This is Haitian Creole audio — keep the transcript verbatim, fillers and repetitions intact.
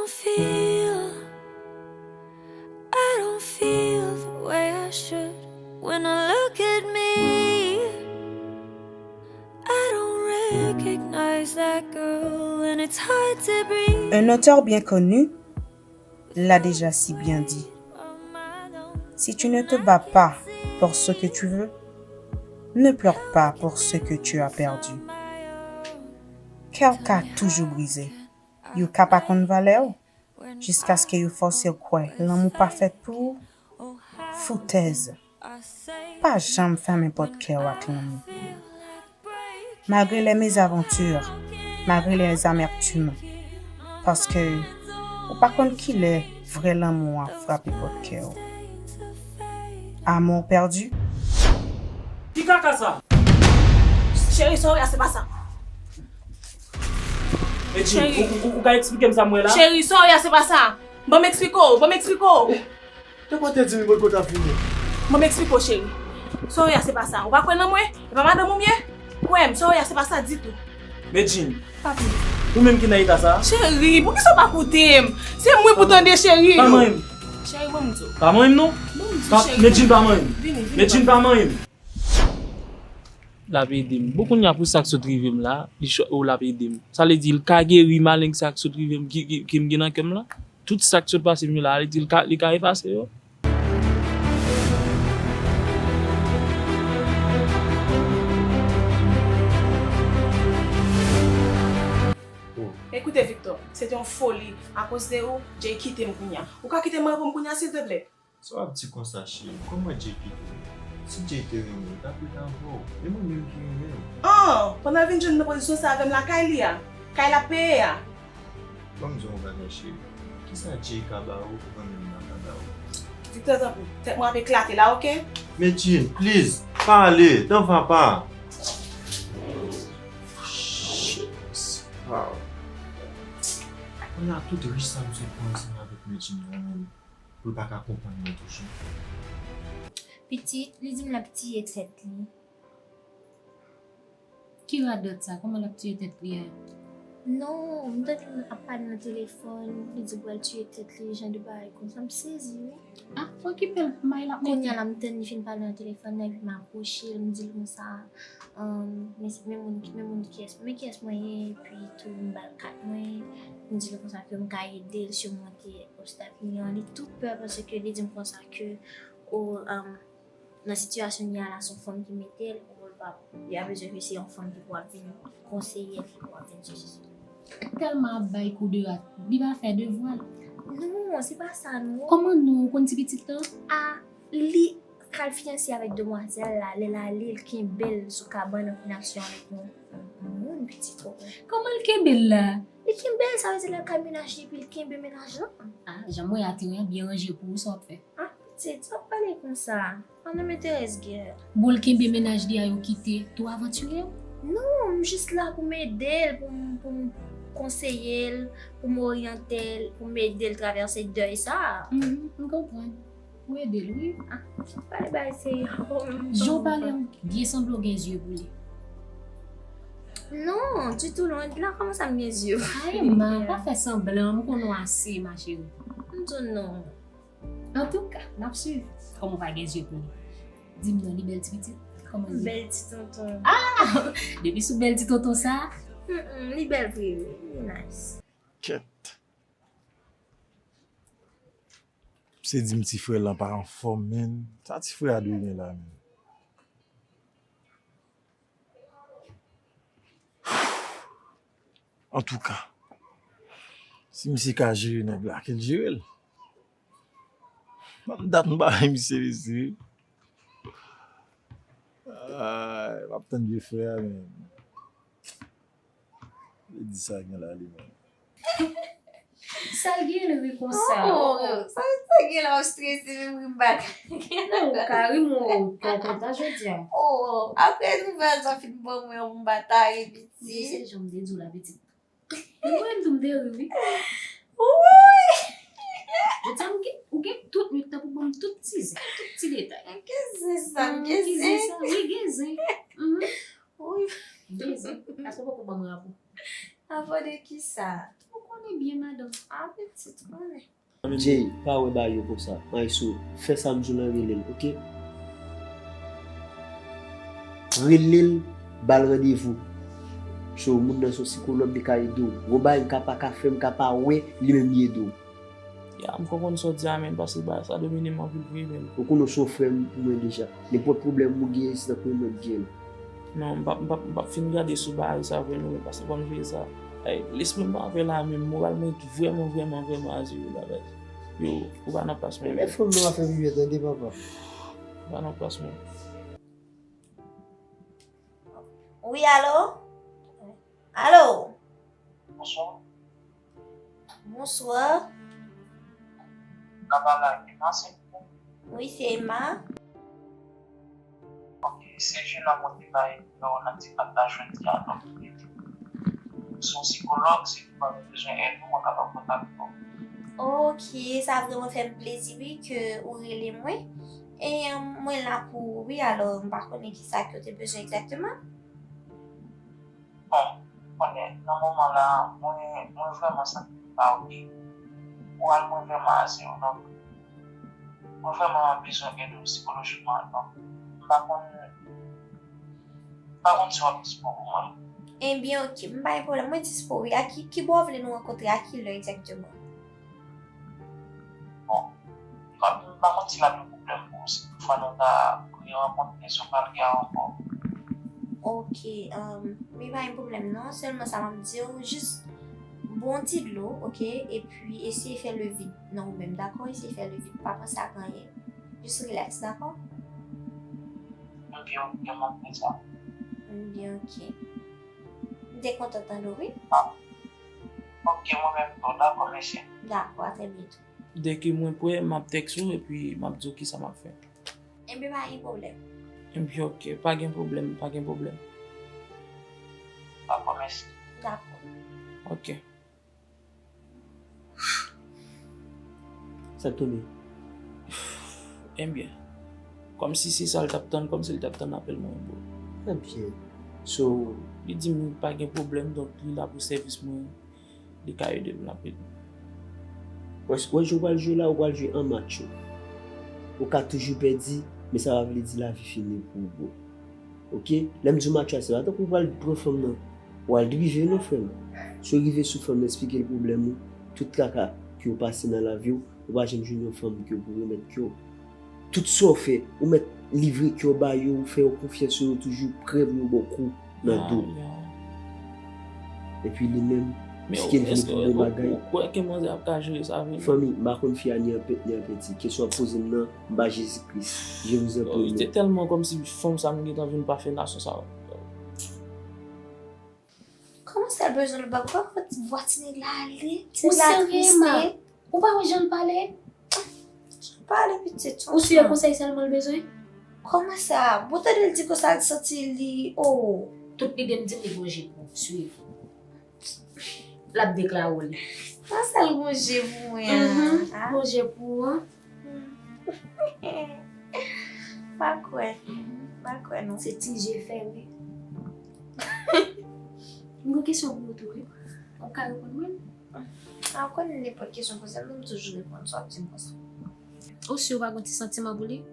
Feel, I don't feel the way I should. When I look at me, I don't recognize that girl, and it's hard to breathe. Un auteur bien connu l'a déjà si bien dit. Si tu ne te bats pas pour ce que tu veux, ne pleure pas pour ce que tu as perdu. Kè w ka toujou brize. Yo ka pa konn valè w, jiskaske yo fòse w kwè lanmou pa fèt pou ou. Foutèz. Pa janm fèmen pòt kè w ak lanmou. Malgre les mésaventures, malgre les amertumes, paske ou pa konn kilè vrè lanmou an ap frape pòt kè w. Amour perdu. Ki kaka sa? Cheri, sa w wè a se pa sa. Medjine, ou, ou, ou ka eksplike m sa m wè la? Cheri, sa w wè a se pa sa. Ban m eksplike w, ban m eksplike w. Te konte di m bòl kote ap vini. Ban m eksplike w, cheri. Sa w wè a se pa sa. Ou pa kwè nan mwen? E pa madanm ou m ye? Kwè m, sa w wè a se pa sa ditou. Medjine. Pa vini. Ou menm ki nan eta sa a? Cheri, poukisa w pa koute m? Se mwen pou tande, cheri. Pa manyen m. Cheri, ban m di w. Pa manyen m non. Ban m di w, cheri. Medjine, pa manyen m. Vini, vini. Medjine, pa manyen m. L ap ede m. Bon, kounye a pou sa k sot rive m la, li chwa, o, l ap ede m. Sa vle di, l ka geri maleng sa k sot rive m, ki, ki, ki m gen nan kè m la. Tout sa k sot pase m yo la, li di, l ka, li ka efase yo. Ekoute, Victor, se te yon foli. Akoz de ou, Jay kite m kounye a. Ou ka kite m reponn kounye a, silteplè? Sa w ap di konsa, cheri? Kòman Jay kite w? Si Jay te renmen w, l t ap ret avè w. E mwen menm ki renmen w. An! Pandan l vin jwenn m nan pozisyon sa avè m lakay li a, kay l ap peye a. Ban m di w yon bagay, cheri. Kisa Jay ka ba ou, mwen menm m pa ka ba ou? Victor, tanpri, tèt mwen ap eklate la, oke? Medjine, please, pa ale, dan va pa. Shit. Wow. Kounye a tout rich sa m sot pran ansanm avèk Medjine yo menm. Pou l pa ka konprann mwen toujou. Pitit, li di m l ap tiye tèt li. Ki radòt sa? Kòman l ap tiye tèt li a? Non, m tande l ap pale nan telefòn, li di l pral tiye tèt li, jan de bagay konsa, m sezi wi. Ah, okipe l, may l ap mete. Kounye a la m tande li fin pale nan telefòn nan, epi m apwoche l, m di l konsa, men, men moun, men moun kiyès, men kiyès mwen ye, epi tou m ba l kat mwen, m di l konsa ke m ka ede l simonte obstak li an, li tou pè paske li di m konsa ke o, nan sitiyasyon li a la, se yon fanm ki mete l, ou l pa, li pa bezwen ke se yon fanm ki pou ap vin konseye l, ki pou ap vin sesi. Tèlman ap bay kou de rat, li pa fè devwa l. Non, se pa sa non. Kòman non, ou konn ti pitit lan? A, li pral fiyanse avèk demwazèl la, lè l ale, l kenbe l sou kabann, an fin aksyon avèk yon, yon, yon moun, pitit ou. Kòman l kenbe l la? Li kenbe l, sa vle di lè l kay menaj li, epi l kenbe menaj lan. A, jan m wè a, teren an byen ranje pou ou, sa w ap fè? A, pitit, sa w ap pale konsa? Ann nan men Terèz gè. Bon, l kenbe menaj li a, yo kite, tou avantire w? Non, m jis la pou m ede l, pou m, pou m konseye l, pou m oryante l, pou m ede l travèse dèy sa a. Mhm, m konprann. Ou ede l, wi. A, pale bagay serye ankò menm. Jan w pale an, byen sanble w gen zye pou li. Non, ditou non. Lè kòman sa m gen zye pou li? Ay, ma, pa fè sanblan, m konnen w ase, ma chérie. M di w non. Antouka, n ap swiv. Kòman w pa gen zye pou li? Di m non, li bèl ti pitit? Kòman l ye? Bèl ti tonton. Ah! Depi sou bèl ti tonton sa? Mm, mm, li bèl vre, wi. Li nice. Kèt. Se di m ti frè lan pa anfòm, menn. Sa ti frè a dwe gen la, menn? Antouka, si misye ka jere nèg la, ke l jere l. Ban m dat m pa wè misye, mesye. Ay, m ap tann vye frè a, menn. Li di sa gen la li menm. Sa l gen l ri konsa? Oh, sa, sa gen la w strese menm ri m pa ka. Non, ou ka ri men w twò kontan jodi a. Oh, apre nouvèl sa w fin ban mwen an pou m pa ta ri pitit. Se jan m te di w la pitit. Mwen menm tou m te ri wi. Woy! Jodi a m gen, ou gen tout nwit lan pou ban m tout ti zen, tout ti detay. M gen zen sa, m gen zen. Wi, gen zen. Wi. Gen zen. Paske w poko ban m rapò. Rapò de kisa? Wi, byen, madanm. Apetit, konnen. Jay, pa wè bagay yo konsa. Maestro, fè sa m di w lan, rele l, oke? Rele l, ba l randevou. So, moun nan se yon sikològ, li ka ede w. Gon bagay m ka pa ka fè, m ka pa wè, li menm li ede w. Ya, m konprann sa w di a, men, paske bagay sa domine m anpil vre, men. Ou konnen w se yon frè m pou mwen deja. Nenpòt pwoblèm ou genyen, se tankou mwen k genyen l. Non, m p ap, m p ap, m p ap fin gade sou bagay sa vre non, men paske kòm m jere sa, ay, lespri m pa avè la menm, moral mwen vrèman, vrèman, vrèman a zewo la, baz. Yo, ou pa nan plas mwen. Men fanm nan ap fè pipi, tande, papa. Ou pa nan plas mwen. Wi, alo? Alo? Bonswa. Bonswa. Ka pale ak Emma, silvouplè? Wi, se Emma. Ok, se Juna mwen te bay nimewo nan ti kat la jodi a, donk se yon sikològ, si ou bezwen èd ou, mwen kapab kontakte w. Ok, sa vrèman fè m plezi, wi, ke ou rele mwen. E, um, mwen la pou ou, wi, alò, m pa konnen ki sa ke w te bezwen egzakteman. Bon, konnen, nan moman la, mwen, mwen vrèman santi m pa oke. Moral mwen vrèman a zewo, donk, mwen vrèman bezwen èd ou sikolojikman, donk, m pa konn, m pa konn si w ap dispo pou mwen. Ebyen, ok, m pa gen pwoblèm, mwen dispo, wi. A ki, ki bò w vle nou rankontre, a ki lè egzakteman? Bon, m pa, m pa konn si l ap yon pwoblèm pou ou, si toutfwa nou ta rerankontre sou palge a ankò. Ok, um, wi, pa gen pwoblèm non. Sèlman sa m ap di w, jis bwè yon ti dlo, ok? Epi eseye fè levit nan ou menm, dakò? Eseye fè levit, pa panse ak anyen. Jis rilaks, dakò? Ebyen, ok, m ap fè sa. Ebyen, ok. M te kontan tande w, wi. Ok, mwen menm tou, dakò, mèsi. Dakò, a trè byento. Dèke mwen prè, m ap tèks ou epi m ap di w kisa m ap fè. Enben, pa gen pwoblèm. Ebyen, ok, pa gen pwoblèm, pa gen pwoblèm. Dakò, mèsi. Dakò. Ok. Sa k tonbe? Ebyen, kòmsi se sa l t ap tann, kòmsi l t ap tann apèl mwen, bro. Ebyen, so, Li di m pa gen pwoblèm, donk li la pou sèvis mwen, li ka ede m, l ap ede m. Wè, wè jwe w pral jwe la, ou pral jwe an match ou. Ou ka toujou pèdi, men sa pa vle di lavi fini pou ou, bro. Ok? Lè m di w match la, se pa tankou w pral pran fanm nan, w al drive non, frè m. Si w rive sou fanm nan, eksplike l pwoblèm ou, tout traka ke w pase nan lavi w, ou pa janm jwenn yon fanm ke w pou remèt kè w. Tout sa w fè, ou mèt livre kè w ba yo, ou fè yo konfyans, yo toujou prè pou yo ba w kou nan do. Epi li menm, si ke l vini pou bon bagay. Ou kwè ke manzè ap ka jere sa vre? Fanmi, m pa konn fi a ni an pèt ni an pèti. Kesyon w ap poze m nan, m ba Jezi Kris. Je vous en prie. Te tèlman kòmsi fanm sa m gentan vin pa fè nasyon sa. Kòman sa l bezwen l ba? Ou pa konn vwa ti nèg la ale? Ti Ou nèg la serye, triste. Ma? Ou pa wè jan l pale? Pale pitit. Ou si e konsèy sèlman l bezwen? Kòman sa? Bon, tande l di konsa l santi li, oh. Tout lide m di m li gon je pou ou. Swiv. L ap deklare w li. Nan sa l gon je pou mwen an. Mhm. Ah. Gon je pou ou an. Pa kwè. Pa kwè non. Se ti je fèmen. M gon kesyon pou ou tou, wi. Ou ka reponn mwen? A, ou konnen nenpòt kesyon poze m, m toujou reponn sa w di m konsa. Ou si ou pa gon ti santiman pou li?